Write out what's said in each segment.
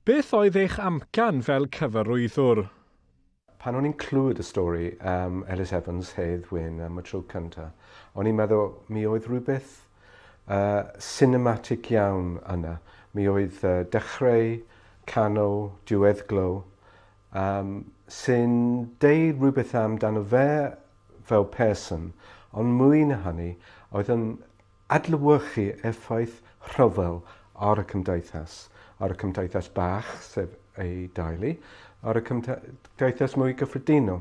Beth oedd eich amcan fel cyfarwyddwr? Pan o'n i'n clywed y stori am Ellis Evans, Hedd Wyn am y tro cyntaf, o'n i'n meddwl mi oedd rhywbeth cinematic iawn yna. Mi oedd dechrau, canol, diweddglo, sy'n deud rhywbeth amdano fe fel person, ond mwy na hynny, oedd yn adlewyrchu effaith rhyfel ar y cymdeithas, ar y cymdeithas bach, sef ei deulu, ar y cymdeithas mwy gyffredinol.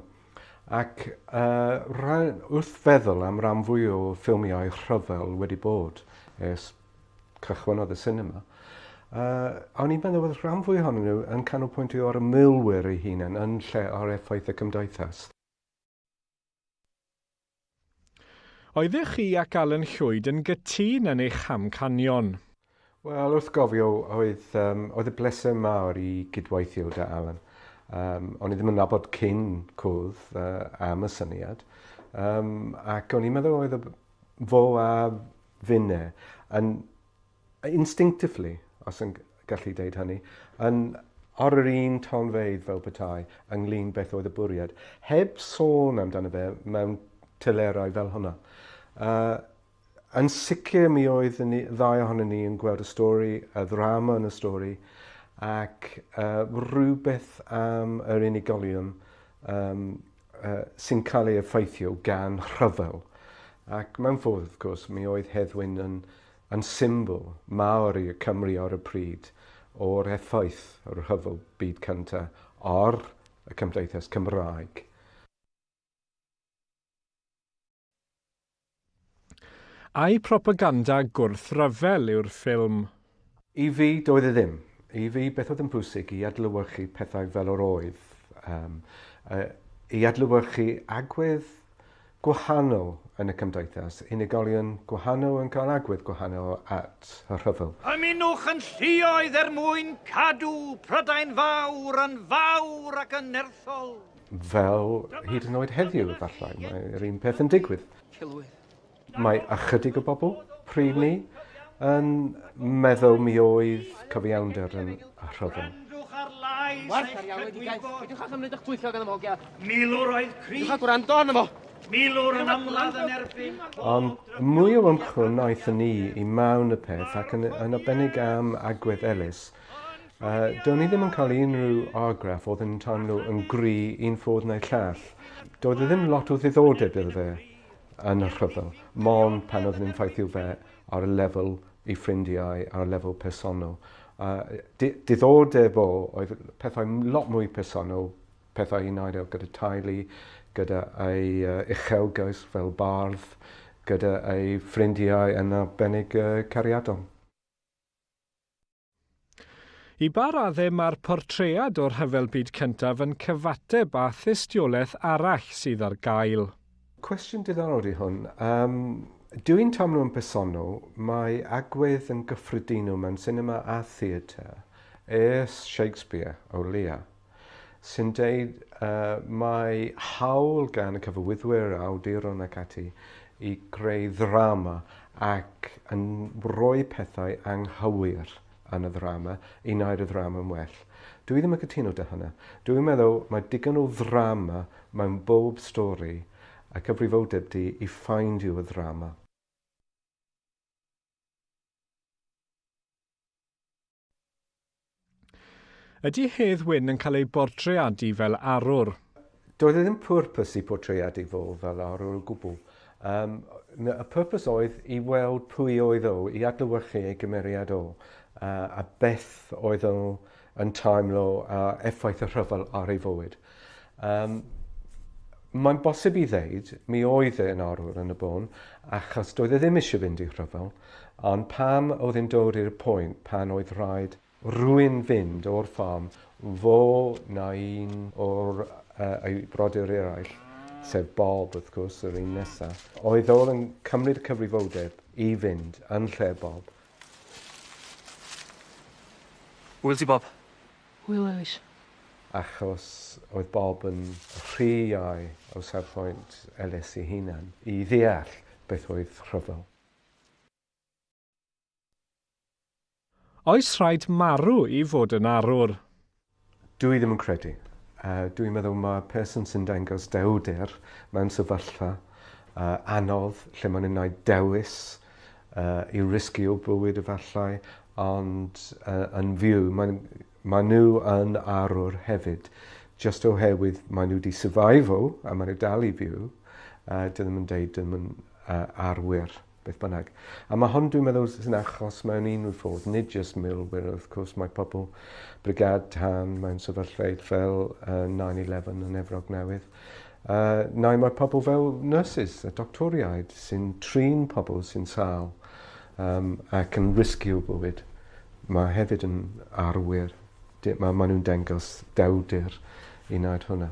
Ac wrth feddwl am ran fwy o ffilmiau rhyfel wedi bod ers cychwynnodd y sinema, o'n i'n meddwl bod rhan fwy ohonyn nhw yn canolbwyntio ar y milwyr eu hunain yn lle ar effaith y cymdeithas. Oeddech chi ac Alan Llwyd yn gytûn yn eich hamcanion? Wel, wrth gofio, oedd, oedd y bleser mawr i gydweithio 'da Alan. O'n i ddim yn nabod cyn cwrdd am y syniad, ac o'n i'n meddwl oedd y, fo a finne yn instinctively, os yn gallu deud hynny, yn ar yr un tonfeydd fel petai ynglyn beth oedd y bwriad, heb sôn amdano fe mewn telerau fel hwnna. Yn sicr mi oedd y ddau ohonon ni yn gweld y stori, y ddrama yn y stori, ac rhywbeth am yr unigolion sy'n cael ei effeithio gan rhyfel. Ac mewn ffordd, wrth gwrs, mi oedd Hedd Wyn yn yn symbol mawr i'r Cymry ar y pryd o'r effaith yr Rhyfel Byd Cyntaf ar y cymdeithas Cymraeg. Ai propaganda gwrthryfel yw'r ffilm? I fi, doedd e ddim. I fi, beth oedd yn bwysig i adlewyrchu pethau fel yr oedd, i adlewyrchu agwedd gwahanol yn y cymdeithas, unigolion gwahanol yn cael agwedd gwahanol at y rhyfel. Ymunwch yn lluoedd er mwyn cadw Prydain Fawr yn fawr ac yn nerthol. Fel hyd yn oed heddiw, efallai, mae'r un peth yn digwydd. Mae ychydig o bobl, pryd ni, yn meddwl mi oedd cyfiawnder yn y rhyfel. Gwrandwch ar lais Warth eich ar iawn wedi gaeth. cydwybod. Peidiwch â chymryd eich twyllo gan y hogia. Milwr oedd Peidiwch â Crist, gwrando arno fo. milwr yn ymladd yn erbyn Ond mwy o ymchwil wnaethon ni i mewn y peth, ac yn arbennig am agwedd Ellis, do'n i ddim yn cael unrhyw argraff oedd yn teimlo yn gry un ffordd neu'r llall. Doedd e ddim lot o ddiddordeb iddo fe yn y rhyfel, mond pan oedd yn effeithio fe ar y lefel i ffrindiau, ar y lefel personol. Diddordeb o oedd pethau lot mwy personol, pethau i wneud gyda teulu, gyda ei uchelgais fel bardd, gyda ei ffrindiau yn arbennig cariadon. I ba raddau mae'r portread o'r Rhyfel Byd Cyntaf yn cyfateb â thystiolaeth arall sydd ar gael? Cwestiwn diddorol di hwn. Dwi'n teimlo yn personol, mae agwedd yn gyffredinol mewn sinema a theatr ers Shakespeare o leia, sy'n deud mae hawl gan y cyfarwyddwyr, awduron ac ati i greu ddrama ac yn rhoi pethau anghywir yn y ddrama i wneud y ddrama yn well. Dwi ddim yn cytuno 'da hynna. Dwi'n meddwl mae digon o ddrama mewn bob stori a cyfrifoldeb di i ffeindio y ddrama. Ydy Hedd Wyn yn cael ei bortreadu fel arwr? Doedd e ddim pwrpas i portreadu fo fel arwr o gwbl. Y pwrpas oedd i weld pwy oedd o, i adlewyrchu ei gymeriad o, a beth oedd o yn teimlo a effaith y rhyfel ar ei fywyd. Mae'n bosib i ddeud, mi oedd e yn arwr yn y bôn, achos doedd e ddim eisiau fynd i'r rhyfel, ond pam oedd e'n dod i'r pwynt pan oedd rhaid rhywun fynd o'r ffarm, fo na un o'r ei brodyr eraill, sef Bob, wrth gwrs, yr un nesaf, oedd o'n yn cymryd y cyfrifoldeb i fynd yn lle Bob. Hwyl ti, Bob. Hwyl, Ellis. Achos oedd Bob yn rhy iau o safbwynt Ellis ei hunan i ddeall beth oedd rhyfel. Oes rhaid marw i fod yn arwr? Dwi ddim yn credu. Dwi'n meddwl mae person sy'n dangos dewder mewn sefyllfa anodd lle maen nhw'n gwneud dewis i risgio bywyd efallai, ond yn fyw, mae nhw yn arwr hefyd. Just oherwydd maen nhw wedi survivo a maen nhw dal i fyw, dyn ddim yn deud ddim yn arwyr, beth bynnag. A mae hwn dwi'n meddwl sy'n achos mewn unrhyw ffordd, nid jyst milwyr, wrth gwrs mae pobl brigad tân mewn sefyllfeydd fel 9-11 yn Efrog Newydd. Neu mae pobl fel nurses a doctoriaid sy'n trin pobl sy'n sâl ac yn risgio bywyd. Mae hefyd yn arwyr. Mae nhw'n dangos dewder i wneud hwnna.